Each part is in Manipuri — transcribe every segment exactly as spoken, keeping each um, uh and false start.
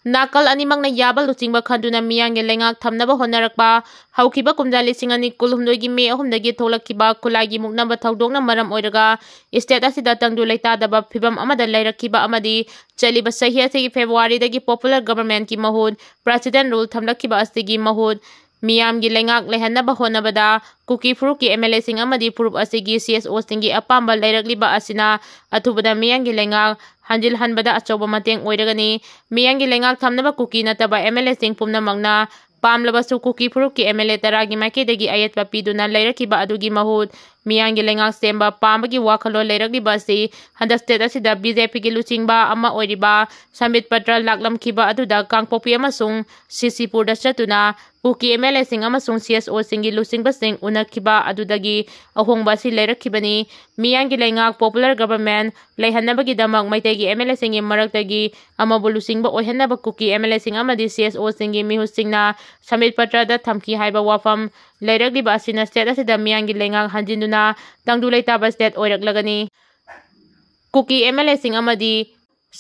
ꯅꯥꯀꯜ ꯑꯅꯤꯃꯛꯅ ꯌꯥꯕ ꯂꯨꯆꯤꯡꯕ ꯈꯟꯗꯨꯅ ꯃꯤꯌꯥꯝꯒꯤ ꯂꯩꯉꯥꯛ ꯊꯝꯅꯕ ꯍꯣꯠꯅꯔꯛꯄ꯫ ꯍꯧꯈꯤꯕ ꯀꯨꯝꯖꯥ ꯂꯤꯁꯤꯡ ꯑꯅꯤ ꯀꯨꯟꯍꯨꯝꯗꯣꯏꯒꯤ ꯃꯦ ꯑꯍꯨꯝꯗꯒꯤ ꯊꯣꯛꯂꯛꯈꯤꯕ ꯈꯨꯠꯂꯥꯏꯒꯤ ꯃꯨꯛꯅꯕ ꯊꯧꯗꯣꯛꯅ ꯃꯔꯝ ꯑꯣꯏꯔꯒ state ꯑꯁꯤꯗ ꯇꯪꯗꯨ ꯂꯩꯇꯥꯗꯕ ꯐꯤꯕꯝ ꯑꯃꯗ ꯂꯩꯔꯛꯈꯤꯕ ꯑꯃꯗꯤ ꯆꯠꯂꯤꯕ ꯆꯍꯤ ꯑꯁꯤꯒꯤ Februaryꯗꯒꯤ popular governmentꯀꯤ ꯃꯍꯨꯠ, president rule ꯊꯝꯂꯛꯈꯤꯕ ꯑꯁꯤꯒꯤ ꯃꯍꯨꯠ, ꯃꯤꯌꯥꯝꯒꯤ ꯂꯩꯉꯥꯛ ꯂꯩꯍꯟꯅꯕ ꯍꯣꯠꯅꯕꯗ ꯀꯨꯀꯤ ꯐꯨꯔꯨꯞꯀꯤ MLAꯁꯤꯡ ꯑꯃꯗꯤ ꯐꯨꯔꯨꯞ ꯑꯁꯤꯒꯤ CSOꯁꯤꯡꯒꯤ ꯑꯄꯥꯝꯕ ꯂꯩꯔꯛꯂꯤꯕ ꯑꯁꯤꯅ ꯑꯊꯨꯕꯗ ꯃꯤꯌꯥꯝꯒꯤ ꯂꯩꯉꯥꯛ ꯍꯟꯖꯤꯜꯍꯟꯕꯗ ꯑꯆꯧꯕ ꯃꯇꯦꯡ ꯑꯣꯏꯔꯒꯅꯤ꯫ ꯃꯤꯌꯥꯝꯒꯤ ꯂꯩꯉꯥꯛ ꯊꯝꯅꯕ ꯀꯨꯀꯤ ꯅꯠꯇꯕ MLAꯁꯤꯡ ꯄꯨꯝꯅꯃꯛꯅ ꯄꯥꯝꯂꯕꯁꯨ ꯀꯨꯀꯤ ꯐꯨꯔꯨꯞꯀꯤ MLA ꯇꯔꯥꯒꯤ ꯃꯥꯏꯀꯩꯗꯒꯤ ꯑꯌꯦꯠꯄ ꯄꯤꯗꯨꯅ ꯂꯩꯔꯛꯈꯤꯕ ꯑꯗꯨꯒꯤ ꯃꯍꯨꯠ ꯃꯤꯌꯥꯝꯒꯤ ꯂꯩꯉꯥꯛ ꯁꯦꯝꯕ ꯄꯥꯝꯕꯒꯤ ꯋꯥꯈꯜꯂꯣꯟ ꯂꯩꯔꯛꯂꯤꯕ ꯑꯁꯤ ꯍꯟꯗꯛ state ꯑꯁꯤꯗ BJPꯒꯤ ꯂꯨꯆꯤꯡꯕ ꯑꯃ ꯑꯣꯏꯔꯤꯕ ꯁꯝꯕꯤꯠ ꯄꯇ꯭ꯔ ꯂꯥꯛꯂꯝꯈꯤꯕ ꯑꯗꯨꯗ ꯀꯥꯡꯄꯣꯛꯄꯤ ꯑꯃꯁꯨꯡ ꯁꯤꯁꯤꯄꯨꯔꯗ ꯆꯠꯇꯨꯅ ꯀꯨꯀꯤ MLAꯁꯤꯡ ꯑꯃꯁꯨꯡ CSOꯁꯤꯡꯒꯤ ꯂꯨꯆꯤꯡꯕꯁꯤꯡ ꯎꯅꯈꯤꯕ ꯑꯗꯨꯗꯒꯤ ꯑꯍꯣꯡꯕ ꯑꯁꯤ ꯂꯩꯔꯛꯈꯤꯕꯅꯤ꯫ ꯃꯤꯌꯥꯝꯒꯤ ꯂꯩꯉꯥꯛ popular government ꯂꯩꯍꯟꯅꯕꯒꯤꯗꯃꯛ ꯃꯩꯇꯩꯒꯤ MLAꯁꯤꯡꯒꯤ ꯃꯔꯛꯇꯒꯤ ꯑꯃꯕꯨ ꯂꯨꯆꯤꯡꯕ ꯑꯣꯏꯍꯟꯅꯕ ꯀꯨꯀꯤ MLAꯁꯤꯡ ꯑꯃꯗꯤ CSOꯁꯤꯡꯒꯤ ꯃꯤꯍꯨꯠꯁꯤꯡꯅ ꯁꯃꯤꯠ ꯄꯇ꯭ꯔꯗ ꯊꯝꯈꯤ ꯍꯥꯏꯕ ꯋꯥꯐꯝ ꯂꯩꯔꯛꯂꯤꯕ ꯑꯁꯤꯅ state ꯑꯁꯤꯗ ꯃꯤꯌꯥꯝꯒꯤ ꯂꯩꯉꯥꯛ ꯍꯟꯖꯤꯟꯗꯨꯅ ꯇꯪꯗꯨ ꯂꯩꯇꯥꯕ state ꯑꯣꯏꯔꯛꯂꯒꯅꯤ꯫ ꯀꯨꯀꯤ MLAꯁꯤꯡ ꯑꯃꯗꯤ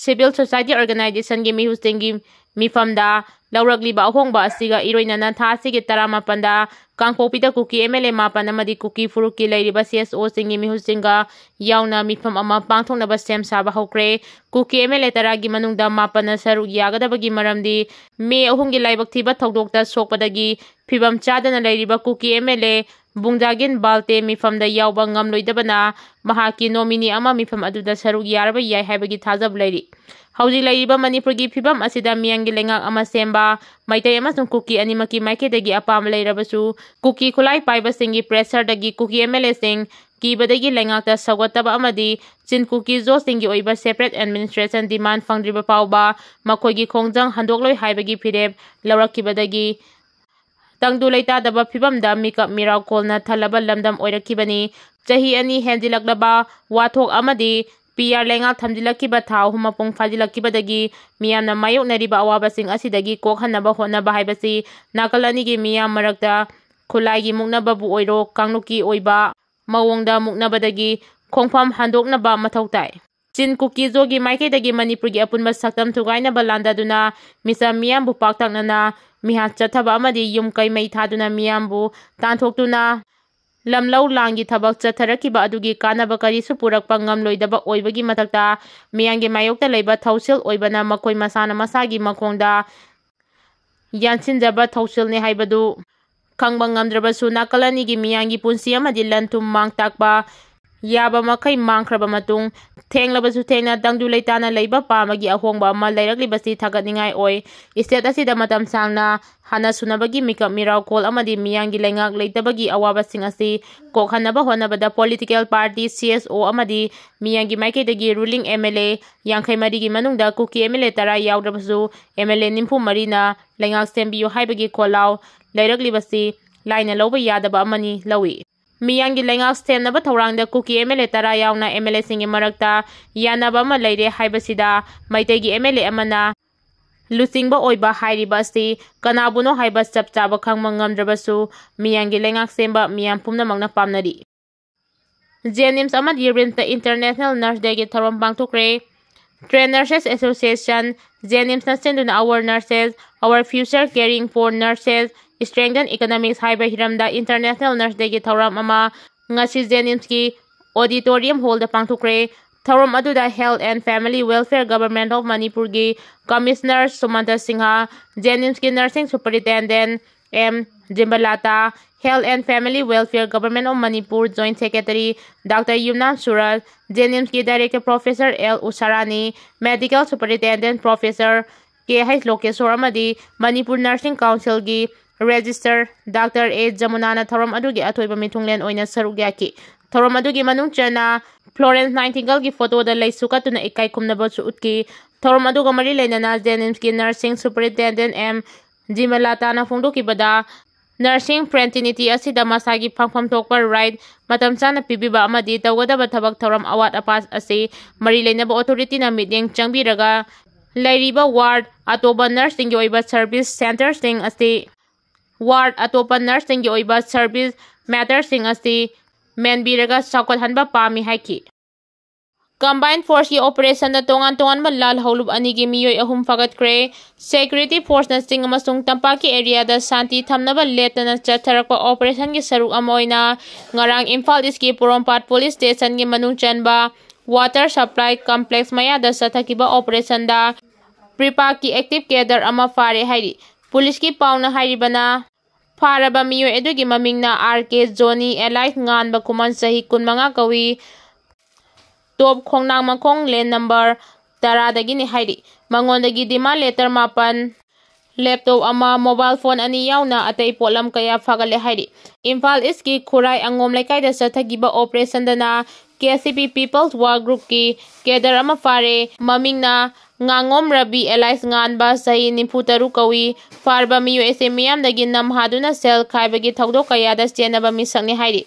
civil society organizationꯒꯤ ꯃꯤꯍꯨꯠꯁꯤꯡꯒꯤ ꯃꯤꯐꯝꯗ ꯂꯧꯔꯛꯂꯤꯕ ꯑꯍꯣꯡꯕ ꯑꯁꯤꯒ ꯏꯔꯣꯏꯅꯅ ꯊꯥ ꯑꯁꯤꯒꯤ ꯇꯔꯥꯃꯥꯄꯟꯗ ꯀꯥꯡꯄꯣꯛꯄꯤꯗ ꯀꯨꯀꯤ MLA ꯃꯥꯄꯟ ꯑꯃꯗꯤ ꯀꯨꯀꯤ ꯐꯨꯔꯨꯞꯀꯤ ꯂꯩꯔꯤꯕ CSOꯁꯤꯡꯒꯤ ꯃꯤꯍꯨꯠꯁꯤꯡꯒ ꯌꯥꯎꯅ ꯃꯤꯐꯝ ꯑꯃ ꯄꯥꯡꯊꯣꯛꯅꯕ ꯁꯦꯝ ꯁꯥꯕ ꯍꯧꯈ꯭ꯔꯦ꯫ ꯀꯨꯀꯤ MLA ꯇꯔꯥꯒꯤ ꯃꯅꯨꯡꯗ ꯃꯥꯄꯟꯅ ꯁꯔꯨꯛ ꯌꯥꯒꯗꯕꯒꯤ ꯃꯔꯝꯗꯤ ꯃꯦ ꯑꯍꯨꯝꯒꯤ ꯂꯥꯏꯕꯛ ꯊꯤꯕ ꯊꯧꯗꯣꯛꯇ ꯁꯣꯛꯄꯗꯒꯤ ꯐꯤꯕꯝ ꯆꯥꯗꯅ ꯂꯩꯔꯤꯕ ꯀꯨꯀꯤ MLA ꯕꯨꯡꯖꯥꯒꯤꯟ ꯕꯥꯜꯇꯦ ꯃꯤꯐꯝꯗ ꯌꯥꯎꯕ ꯉꯝꯂꯣꯏꯗꯕꯅ ꯃꯍꯥꯛꯀꯤ nominee ꯑꯃ ꯃꯤꯐꯝ ꯑꯗꯨꯗ ꯁꯔꯨꯛ ꯌꯥꯔꯕ ꯌꯥꯏ ꯍꯥꯏꯕꯒꯤ ꯊꯥꯖꯕ ꯂꯩꯔꯤ꯫ ꯍꯧꯖꯤꯛ ꯂꯩꯔꯤꯕ ꯃꯅꯤꯄꯨꯔꯒꯤ ꯐꯤꯕꯝ ꯑꯁꯤꯗ ꯃꯤꯌꯥꯝꯒꯤ ꯂꯩꯉꯥꯛ ꯑꯃ ꯁꯦꯝꯕ ꯃꯩꯇꯩ ꯑꯃꯁꯨꯡ ꯀꯨꯀꯤ ꯑꯅꯤꯃꯛꯀꯤ ꯃꯥꯏꯀꯩꯗꯒꯤ ꯑꯄꯥꯝꯕ ꯂꯩꯔꯕꯁꯨ ꯀꯨꯀꯤ ꯈꯨꯠꯂꯥꯏ ꯄꯥꯏꯕꯁꯤꯡꯒꯤ pressureꯗꯒꯤ ꯀꯨꯀꯤ MLAꯁꯤꯡ ꯀꯤꯕꯗꯒꯤ ꯂꯩꯉꯥꯛꯇ ꯁꯧꯒꯠꯇꯕ ꯑꯃꯗꯤ ꯆꯤꯟ ꯀꯨꯀꯤ ꯖꯣꯁꯤꯡꯒꯤ ꯑꯣꯏꯕ separate administration demand ꯐꯪꯗ꯭ꯔꯤꯕ ꯐꯥꯎꯕ ꯃꯈꯣꯏꯒꯤ ꯈꯣꯡꯖꯪ ꯍꯟꯗꯣꯛꯂꯣꯏ ꯍꯥꯏꯕꯒꯤ ꯐꯤꯔꯦꯞ ꯂꯧꯔꯛꯈꯤꯕꯗꯒꯤ ꯇꯪꯗꯨ ꯂꯩꯇꯥꯗꯕ ꯐꯤꯕꯝꯗ ꯃꯤꯀꯞ ꯃꯤꯔꯥꯎ ꯀꯣꯜꯅ ꯊꯜꯂꯕ ꯂꯝꯗꯝ ꯑꯣꯏꯔꯛꯈꯤꯕꯅꯤ꯫ ꯆꯍꯤ ꯑꯅꯤ ꯍꯦꯟꯖꯤꯜꯂꯛꯂꯕ ꯋꯥꯊꯣꯛ ꯑꯃꯗꯤ PR ꯂꯩꯉꯥꯛ ꯊꯝꯖꯤꯜꯂꯛꯈꯤꯕ ꯊꯥ ꯑꯍꯨꯝ ꯃꯄꯨꯡ ꯐꯥꯖꯤꯜꯂꯛꯈꯤꯕꯗꯒꯤ ꯃꯤꯌꯥꯝꯅ ꯃꯥꯌꯣꯛꯅꯔꯤꯕ ꯑꯋꯥꯕꯁꯤꯡ ꯑꯁꯤꯗꯒꯤ ꯀꯣꯛꯍꯟꯅꯕ ꯍꯣꯠꯅꯕ ꯍꯥꯏꯕꯁꯤ ꯅꯥꯀꯜ ꯑꯅꯤꯒꯤ ꯃꯤꯌꯥꯝ ꯃꯔꯛꯇ ꯈꯨꯠꯂꯥꯏꯒꯤ ꯃꯨꯛꯅꯕꯕꯨ ꯑꯣꯏꯔꯣ, ꯀꯥꯡꯂꯨꯞꯀꯤ ꯑꯣꯏꯕ ꯃꯑꯣꯡꯗ ꯃꯨꯛꯅꯕꯗꯒꯤ ꯈꯣꯡꯐꯝ ꯍꯟꯗꯣꯛꯅꯕ ꯃꯊꯧ ꯇꯥꯏ꯫ ꯆꯤꯟ ꯀꯨꯀꯤ ꯖꯣꯒꯤ ꯃꯥꯏꯀꯩꯗꯒꯤ ꯃꯅꯤꯄꯨꯔꯒꯤ ꯑꯄꯨꯟꯕ ꯁꯛꯇꯝ ꯊꯨꯒꯥꯏꯅꯕ ꯂꯥꯟꯗꯥꯗꯨꯅ ꯃꯤꯆꯝ ꯃꯤꯌꯥꯝꯕꯨ ꯄꯥꯛꯇꯛꯅꯅ ꯃꯤꯍꯥꯠ ꯆꯠꯊꯕ ꯑꯃꯗꯤ ꯌꯨꯝ ꯀꯩ ꯃꯩ ꯊꯥꯗꯨꯅ ꯃꯤꯌꯥꯝꯕꯨ ꯇꯥꯟꯊꯣꯛꯇꯨꯅ ꯂꯝꯂꯧ ꯂꯥꯟꯒꯤ ꯊꯕꯛ ꯆꯠꯊꯔꯛꯈꯤꯕ ꯑꯗꯨꯒꯤ ꯀꯥꯟꯅꯕ ꯀꯔꯤꯁꯨ ꯄꯨꯔꯛꯄ ꯉꯝꯂꯣꯏꯗꯕ ꯑꯣꯏꯕꯒꯤ ꯃꯊꯛꯇ ꯃꯤꯌꯥꯝꯒꯤ ꯃꯥꯌꯣꯛꯇ ꯂꯩꯕ ꯊꯧꯁꯤꯜ ꯑꯣꯏꯕꯅ ꯃꯈꯣꯏ ꯃꯁꯥꯅ ꯃꯁꯥꯒꯤ ꯃꯈꯣꯡꯗ ꯌꯥꯟꯁꯤꯟꯖꯕ ꯊꯧꯁꯤꯜꯅꯤ ꯍꯥꯏꯕꯗꯨ ꯈꯪꯕ ꯉꯝꯗ꯭ꯔꯕꯁꯨ ꯅꯥꯀꯜ ꯑꯅꯤꯒꯤ ꯃꯤꯌꯥꯝꯒꯤ ꯄꯨꯟꯁꯤ ꯑꯃꯗꯤ ꯂꯟ ꯊꯨꯝ ꯃꯥꯡ ꯇꯥꯛꯄ ꯌꯥꯕ ꯃꯈꯩ ꯃꯥꯡꯈ꯭ꯔꯕ ꯃꯇꯨꯡ ꯊꯦꯡꯂꯕꯁꯨ ꯊꯦꯡꯅ ꯇꯪꯗꯨ ꯂꯩꯇꯥꯅ ꯂꯩꯕ ꯄꯥꯝꯕꯒꯤ ꯑꯍꯣꯡꯕ ꯑꯃ ꯂꯩꯔꯛꯂꯤꯕꯁꯤ ꯊꯥꯒꯠꯅꯤꯡꯉꯥꯏ ꯑꯣꯏ꯫ ꯏꯁꯇꯦꯠ ꯑꯁꯤꯗ ꯃꯇꯝ ꯁꯥꯡꯅ ꯍꯥꯟꯅ ꯁꯨꯅꯕꯒꯤ ꯃꯤꯀꯞ ꯃꯤꯔꯥꯎ ꯀꯣꯜ ꯑꯃꯗꯤ ꯃꯤꯌꯥꯝꯒꯤ ꯂꯩꯉꯥꯛ ꯂꯩꯇꯕꯒꯤ ꯑꯋꯥꯕꯁꯤꯡ ꯑꯁꯤ ꯀꯣꯛꯍꯟꯅꯕ ꯍꯣꯠꯅꯕꯗ ꯄꯣꯂꯤꯇꯤꯀꯦꯜ ꯄꯥꯔꯇꯤ, ꯁꯤ ꯑꯦꯁ ꯑꯣ ꯑꯃꯗꯤ ꯃꯤꯌꯥꯝꯒꯤ ꯃꯥꯏꯀꯩꯗꯒꯤ ꯔꯨꯂꯤꯡ ꯑꯦꯝ ꯑꯦꯜ ꯑꯦ ꯌꯥꯡꯈꯩ ꯃꯔꯤꯒꯤ ꯃꯅꯨꯡꯗ ꯀꯨꯀꯤ ꯑꯦꯝ ꯑꯦꯜ ꯑꯦ ꯇꯔꯥ ꯌꯥꯎꯗ꯭ꯔꯕꯁꯨ ꯑꯦꯝ ꯑꯦꯜ ꯑꯦ ꯅꯤꯐꯨ ꯃꯔꯤꯅ ꯂꯩꯉꯥꯛ ꯁꯦꯝꯕꯤꯌꯨ ꯍꯥꯏꯕꯒꯤ ꯈꯣꯜꯂꯥꯎ ꯂꯩꯔꯛꯂꯤꯕꯁꯤ ꯂꯥꯏꯅ ꯂꯧꯕ ꯌꯥꯗꯕ ꯑꯃꯅꯤ ꯂꯧꯏ꯫ ꯃꯤꯌꯥꯝꯒꯤ ꯂꯩꯉꯥꯛ ꯁꯦꯝꯅꯕ ꯊꯧꯔꯥꯡꯗ ꯀꯨꯀꯤ ꯑꯦꯝ ꯑꯦꯜ ꯑꯦ ꯇꯔꯥ ꯌꯥꯎꯅ ꯑꯦꯝ ꯑꯦꯜ ꯑꯦꯁꯤꯡꯒꯤ ꯃꯔꯛꯇ ꯌꯥꯅꯕ ꯑꯃ ꯂꯩꯔꯦ ꯍꯥꯏꯕꯁꯤꯗ ꯃꯩꯇꯩꯒꯤ ꯑꯦꯝ ꯑꯦꯜ ꯑꯦ ꯑꯃꯅ ꯂꯨꯆꯤꯡꯕ ꯑꯣꯏꯕ ꯍꯥꯏꯔꯤꯕ ꯑꯁꯤ ꯀꯅꯥꯕꯨꯅꯣ ꯍꯥꯏꯕ ꯆꯞ ꯆꯥꯕ ꯈꯪꯕ ꯉꯝꯗ꯭ꯔꯕꯁꯨ ꯃꯤꯌꯥꯝꯒꯤ ꯂꯩꯉꯥꯛ ꯁꯦꯝꯕ ꯃꯤꯌꯥꯝ ꯄꯨꯝꯅꯃꯛꯅ ꯄꯥꯝꯅꯔꯤ꯫ ꯖꯦꯅꯤꯝꯁ ꯑꯃꯗꯤ ꯔꯤꯝꯁꯇ ꯏꯟꯇꯔꯅꯦꯁꯅꯦꯜ ꯅꯔꯁ ꯗꯦꯒꯤ ꯊꯧꯔꯝ ꯄꯥꯡꯊꯣꯛꯈ꯭ꯔꯦ꯫ ꯇ꯭ꯔꯦꯟ ꯅꯔꯁꯦꯁ ꯑꯦꯁꯣꯁꯤꯌꯦꯁꯟ, ꯖꯦꯅꯤꯝꯁꯅ ꯁꯤꯟꯗꯨꯅ Our Nurses, Our Future, Caring for Nurses, Strengthen Economics ꯍꯥꯏꯕ ꯍꯤꯔꯝꯗ ꯏꯟꯇꯔꯅꯦꯁꯅꯦꯜ ꯅꯔꯁ ꯗꯦꯒꯤ ꯊꯧꯔꯝ ꯑꯃ ꯉꯁꯤ ꯖꯦꯅꯤꯝꯁꯀꯤ ꯑꯣꯗꯤꯇꯣꯔꯤꯌꯝ ꯍꯣꯜꯗ ꯄꯥꯡꯊꯣꯛꯈ꯭ꯔꯦ꯫ ꯊꯧꯔꯝ ꯑꯗꯨꯗ Health and Family Welfare Government of ꯃꯅꯤꯄꯨꯔꯒꯤ ꯀꯃꯤꯁꯅꯔ ꯁꯨꯃꯟꯇ ꯁꯤꯡꯍ, ꯖꯦꯅꯤꯝꯁꯀꯤ ꯅꯔꯁꯤꯡ ꯁꯨꯄꯔꯤꯟꯇꯦꯟꯗꯦꯟ ꯑꯦꯝ ꯖꯤꯝꯕꯂꯥꯇꯥ, Health and Family Welfare Government of Manipur Joint Secretary doctor Yumnam Suraj, ꯖꯦꯅꯤꯝꯁꯀꯤ director professor L Usharani, medical superintendent professor K ꯍꯩꯁ ꯂꯣꯀꯦꯁꯣꯔ ꯑꯃꯗꯤ ꯃꯅꯤꯄꯨꯔ ꯅꯔꯁꯤꯡ ꯀꯥꯎꯟꯁꯤꯜꯒꯤ ꯔꯦꯖꯤꯁꯇꯔ ꯗꯥꯛꯇꯔ ꯑꯦ ꯖꯃꯨꯅꯥꯅ ꯊꯧꯔꯝ ꯑꯗꯨꯒꯤ ꯑꯊꯣꯏꯕ ꯃꯤꯊꯨꯡꯂꯦꯟ ꯑꯣꯏꯅ ꯁꯔꯨꯛ ꯌꯥꯈꯤ꯫ ꯊꯧꯔꯝ ꯑꯗꯨꯒꯤ ꯃꯅꯨꯡ ꯆꯟꯅ ꯐ꯭ꯂꯣꯔꯦꯟꯁ ꯅꯥꯏꯇꯤꯡꯒꯜꯒꯤ ꯐꯣꯇꯣꯗ ꯂꯩꯁꯨ ꯀꯠꯇꯨꯅ ꯏꯀꯥꯏ ꯈꯨꯝꯅꯕꯁꯨ ꯎꯠꯈꯤ꯫ ꯊꯧꯔꯝ ꯑꯗꯨꯒ ꯃꯔꯤ ꯂꯩꯅꯅ ꯖꯦꯅꯤꯝꯁꯀꯤ ꯅꯔꯁꯤꯡ ꯁꯨꯄꯔꯤꯟꯇꯦꯟꯗꯦꯟ ꯑꯦꯝ ꯖꯤꯃꯂꯥꯇꯥꯅ ꯐꯣꯡꯗꯣꯛꯈꯤꯕꯗ, ꯅꯔꯁꯤꯡ ꯐ꯭ꯔꯦꯇꯔꯅꯤꯇꯤ ꯑꯁꯤꯗ ꯃꯁꯥꯒꯤ ꯐꯪꯐꯝ ꯊꯣꯛꯄ ꯔꯥꯏꯠ ꯃꯇꯝ ꯆꯥꯅ ꯄꯤꯕꯤꯕ ꯑꯃꯗꯤ ꯇꯧꯒꯗꯕ ꯊꯕꯛ ꯊꯧꯔꯝ ꯑꯋꯥꯠ ꯑꯄꯥ ꯑꯁꯤ ꯃꯔꯤ ꯂꯩꯅꯕ ꯑꯣꯊꯣꯔꯤꯇꯤꯅ ꯃꯤꯠꯌꯦꯡ ꯆꯪꯕꯤꯔꯒ ꯂꯩꯔꯤꯕ ꯋꯥꯔꯗ ꯑꯇꯣꯞꯄ ꯅꯔꯁꯁꯤꯡꯒꯤ ꯑꯣꯏꯕ ꯁꯔꯚꯤꯁ ꯁꯦꯟꯇꯔꯁꯤꯡ ꯑꯁꯤ, ꯋꯥꯔꯗ ꯑꯇꯣꯞꯄ ꯅꯔꯁꯁꯤꯡꯒꯤ ꯑꯣꯏꯕ ꯁꯔꯚꯤꯁ ꯃꯦꯇꯔꯁꯤꯡ ꯑꯁꯤ ꯃꯦꯟꯕꯤꯔꯒ ꯆꯥꯎꯈꯠꯍꯟꯕ ꯄꯥꯝꯃꯤ ꯍꯥꯏꯈꯤ꯫ Combined Forceꯀꯤ operationꯗ ꯇꯣꯉꯥꯟ ꯇꯣꯉꯥꯟꯕ ꯂꯥꯜꯍꯧꯂꯨꯞ ꯑꯅꯤꯒꯤ ꯃꯤꯑꯣꯏ ꯑꯍꯨꯝ ꯐꯥꯒꯠꯈ꯭ꯔꯦ꯫ Security Forceꯅ ꯆꯤꯡ ꯑꯃꯁꯨꯡ ꯇꯝꯄꯥꯛꯀꯤ areaꯗ ꯁꯥꯟꯇꯤ ꯊꯝꯅꯕ ꯂꯦꯞꯇꯅ ꯆꯠꯊꯔꯛꯄ operationꯒꯤ ꯁꯔꯨꯛ ꯑꯃ ꯑꯣꯏꯅ ꯉꯔꯥꯡ ꯏꯝꯐꯥꯜ Eastꯀꯤ ꯄꯣꯔꯣꯝꯄꯥꯠ Police Stationꯒꯤ ꯃꯅꯨꯡ ꯆꯟꯕ Water Supply Complex ꯃꯌꯥꯗ ꯆꯠꯊꯈꯤꯕ operationꯗ PREPAꯀꯤ active cadre ꯑꯃ ꯐꯥꯔꯦ ꯍꯥꯏꯔꯤ꯫ Policeꯀꯤ ꯄꯥꯎꯅ ꯍꯥꯏꯔꯤꯕꯅ, ꯐꯥꯔꯕ ꯃꯤꯑꯣꯏ ꯑꯗꯨꯒꯤ ꯃꯃꯤꯡꯅ R K Johnny alias ꯉꯥꯟꯕ ꯈꯨꯃꯟ, ꯆꯍꯤ ꯀꯨꯟꯃꯉꯥ ꯀꯧꯏ꯫ ꯇꯣꯞ ꯈꯣꯡꯅꯥꯡ ꯃꯈꯣꯡ, ꯂꯦꯟ ꯅꯝꯕꯔ ꯇꯔꯥꯗꯒꯤꯅꯤ ꯍꯥꯏꯔꯤ꯫ ꯃꯉꯣꯟꯗꯒꯤ demand letter ꯃꯥꯄꯟ, laptop ꯑꯃ, mobile phone ꯑꯅꯤ ꯌꯥꯎꯅ ꯑꯇꯩ ꯄꯣꯠꯂꯝ ꯀꯌꯥ ꯐꯥꯒꯠꯂꯦ ꯍꯥꯏꯔꯤ꯫ ꯏꯝꯐꯥꯜ Eastꯀꯤ ꯈꯨꯔꯥꯏ ꯑꯉꯣꯝ ꯂꯩꯀꯥꯏꯗ ꯆꯠꯊꯈꯤꯕ operationꯗꯅ K C P People's War Groupꯀꯤ cadre ꯑꯃ ꯐꯥꯔꯦ꯫ ꯃꯃꯤꯡꯅ ꯉꯥꯉꯣꯝ ꯔꯕꯤ alias ꯉꯥꯟꯕ, ꯆꯍꯤ ꯅꯤꯐꯨ ꯇꯔꯨꯛ ꯀꯧꯏ꯫ ꯐꯥꯔꯕ ꯃꯤꯑꯣꯏ ꯑꯁꯤ ꯃꯤꯌꯥꯝꯗꯒꯤ ꯅꯝ ꯍꯥꯗꯨꯅ ꯁꯦꯜ ꯈꯥꯏꯕꯒꯤ ꯊꯧꯗꯣꯛ ꯀꯌꯥꯗ ꯆꯦꯟꯅꯕ ꯃꯤꯁꯛꯅꯤ ꯍꯥꯏꯔꯤ꯫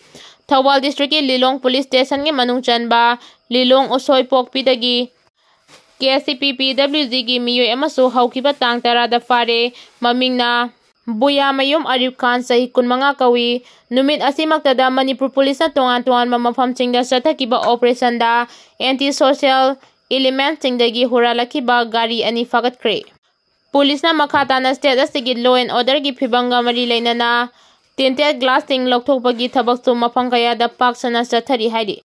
ꯊꯧꯕꯥꯜ districtꯀꯤ ꯂꯤꯂꯣꯡ Police Stationꯒꯤ ꯃꯅꯨꯡ ꯆꯟꯕ ꯂꯤꯂꯣꯡ ꯎꯁꯣꯏꯄꯣꯛꯄꯤꯗꯒꯤ K C P P W Gꯒꯤ ꯃꯤꯑꯣꯏ ꯑꯃꯁꯨ ꯍꯧꯈꯤꯕ ꯇꯥꯡ ꯇꯔꯥꯗ ꯐꯥꯔꯦ꯫ ꯃꯃꯤꯡꯅ ꯕꯨꯌꯥꯃꯌꯨꯝ ꯑꯔꯤꯞ ꯈꯥꯟ, ꯆꯍꯤ ꯀꯨꯟꯃꯉꯥ ꯀꯧꯏ꯫ ꯅꯨꯃꯤꯠ ꯑꯁꯤꯃꯛꯇꯗ ꯃꯅꯤꯄꯨꯔ Policeꯅ ꯇꯣꯉꯥꯟ ꯇꯣꯉꯥꯟꯕ ꯃꯐꯝꯁꯤꯡꯗ ꯆꯠꯊꯈꯤꯕ operationꯗ anti social elementꯁꯤꯡꯗꯒꯤ ꯍꯨꯔꯥꯜꯂꯛꯈꯤꯕ ꯒꯥꯔꯤ ꯑꯅꯤ ꯐꯥꯒꯠꯈ꯭ꯔꯦ꯫ Policeꯅ ꯃꯈꯥ ꯇꯥꯅ state ꯑꯁꯤꯒꯤ law and orderꯒꯤ ꯐꯤꯕꯝꯒ ꯃꯔꯤ ꯂꯩꯅꯅ tinted glassꯁꯤꯡ ꯂꯧꯊꯣꯛꯄꯒꯤ ꯊꯕꯛꯁꯨ ꯃꯐꯝ ꯀꯌꯥꯗ ꯄꯥꯛ ꯁꯟꯅ ꯆꯠꯊꯔꯤ ꯍꯥꯏꯔꯤ꯫